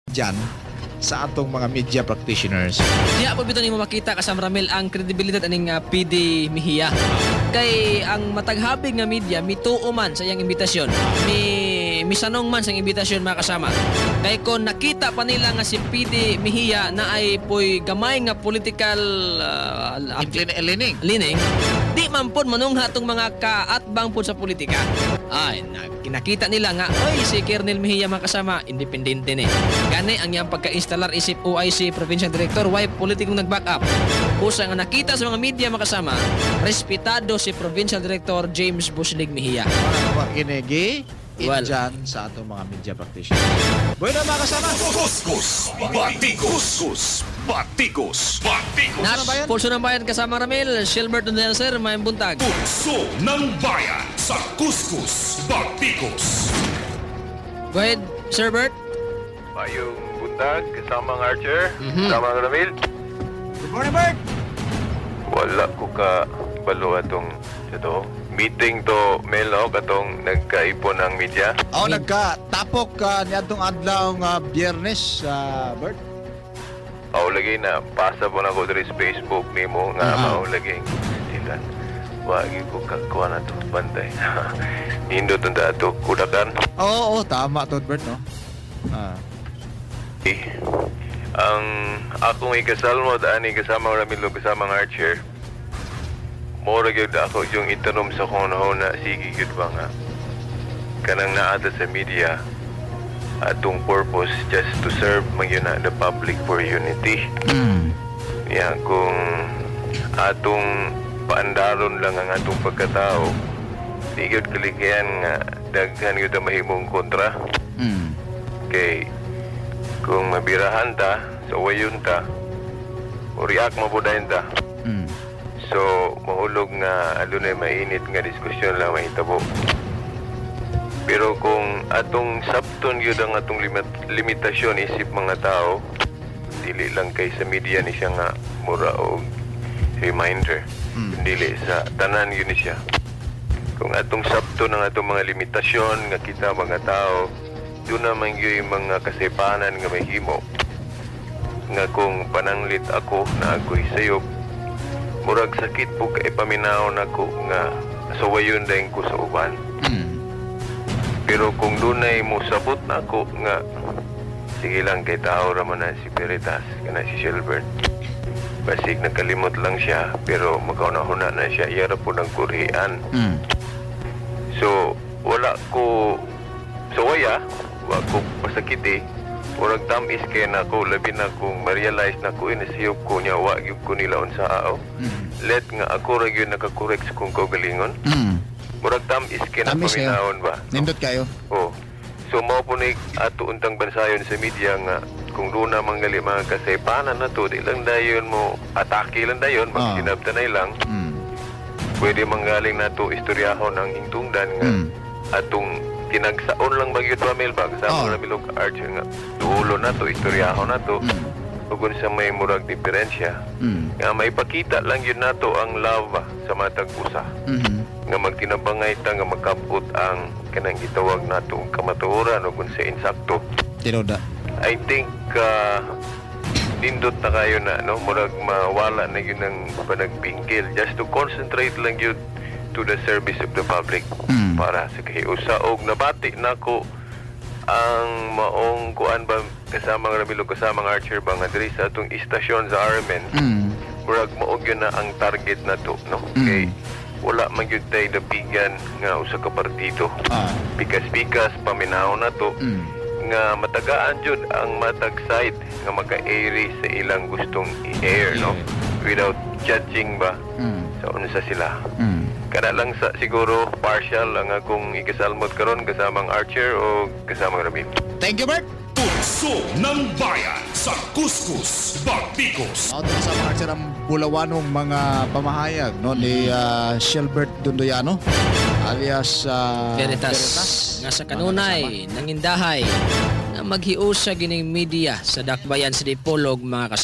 Dyan sa atong mga media practitioners. Diya po bitaw nimo makita, kasama Ramil, ang kredibilidad aning PD Mejia. Kay ang matag habig nga media mituo man sa iyang imbitasyon. Mi misanong man sa iyang imbitasyon, mga kasama. Kay kon nakita pa nila nga si PD Mejia na ay poy gamay nga political Leaning. Leaning, di man pod manungha tong mga kaatbang pod sa politika. Ay, kinakita nila nga, oy, si Colonel Mejia, mga kasama, independente ni. Gani, ang iyang pagka-instalar isip OIC Provincial Director, way politikong nag-back up. Usa nga nakita sa mga media, mga kasama, respetado si Provincial Director James Buslig Mejia. Wa ginegi Well. dyan sa atong mga media practitioners. Bueno, mga kasama. Kuskus Batikos. Kuskus Batikos. Batikos. Nat, ng Bayan? Pulso ng Bayan, kasama Ramil, Shilbert Dundel, sir, may buntag. Pulso ng Bayan sa Kuskus Batikos. Go ahead, Sir Bert. Maayong buntag, kasamang Archer, kasamang Ramil. Good morning, Bert. Wala ko ka balo atong ito meeting to Mel, no, katong nagkaipon ang media. Oh, nagka-tapok ka niadtong adlaw nga Biyernes, Bert. Mao lagi na pasa po na ko diri sa Facebook nimo nga mao lagi sila. Wagi ko kakuha na to bantay. Nindot ang ato kudakan. Oo, tama to, Bert, no? Eh, ang akong ikasalmot ani, kasama Ramilo, kasamang Archer, mora gyud ako yung itanom sa kong na sige gyud ba nga kanang naata sa media, atong purpose just to serve man yun na the public for unity. Yeah, kung atong paandaron lang ang atong pagkatao, di gyud kalikayan nga daghan gyud ang mahimong kontra. Kay kung mabirahan ta, suwayon ta, o react mabudahin ta. So, mahulog nga adunay mainit nga diskusyon lang mahitabo. Pero kung atong sabton gyud ang atong limitasyon isip mga tao, dili lang kay sa media ni siya nga mura og reminder. Dili sa tanan yun ni siya. Kung atong sabton ang atong mga limitasyon nga kita mga tao, doon naman gyud yung mga kasepanan nga mahimo. Nga kung pananglit ako na ako'y sayop, murag sakit po kay paminaw nako nga suwayon dayon ko sa uban. Pero kung dunay mo sabot na ako nga sige lang, kay tao ra man na si Peritas, kana si Shilbert. Basig nagkalimot lang siya, pero makauna-huna na siya, iya ra po ng kurhian. So wala ko suwaya, wa ko pasakiti. Murag tamis kay nako, labi na kung ma-realize na ko inasiyop ko niya, wa gyud ko nila unsa ao. Let nga ako ra gyud nakakorek sa kong kaugalingon. Murag tamis kay na Tamis kayo. paminawon ba? Nindot kayo. Oh. So mao po ni ato untang bansayon sa media nga kung doon na manggali mga kasaypanan na to, di lang dayon mo atake lang dayon, magsinabtanay lang. Pwede manggaling nato istoryahon ang hingtungdan nga atong tinagsaon lang magyud Ramil ba kasama Ramil og Archer nga dulo na to, istoryahon na to ug sa may murag diferensya nga maipakita lang yun nato ang love ba sa matag usa nga magtinabangay ta nga makapot ang kanang gitawag nato ang kamatuoran o kung sa insakto. Tinuda. I think nindot na kayo na, no, murag mawala na yun ang panagbingkil, just to concentrate lang yun to the service of the public para sa kahiusa. Og nabati nako ang maong kuan ba, kasamang Ramilo, kasamang Archer ba, nga diri sa atong istasyon sa RMN, murag mao gyud na ang target na to, no, kay wala man gyud tay dapigan nga usa ka partido. Pikas-pikas paminaw na to nga matagaan jud ang matag side nga maka-air sa ilang gustong i-air, no, without judging ba sa unsa sila. Kada lang sa siguro partial ang akong ikasalmot karon, kasamang Archer o kasamang Ramil. Thank you, Bert. Pulso ng Bayan sa Kuskus Batikos. Mao to, kasama Archer, ang bulawanong mga pamahayag, no, ni Shelbert Dondoyano alias Veritas. Veritas. Nga sa kanunay, nangindahay na maghiusa gining media sa Dakbayan sa Dipolog, mga kasama.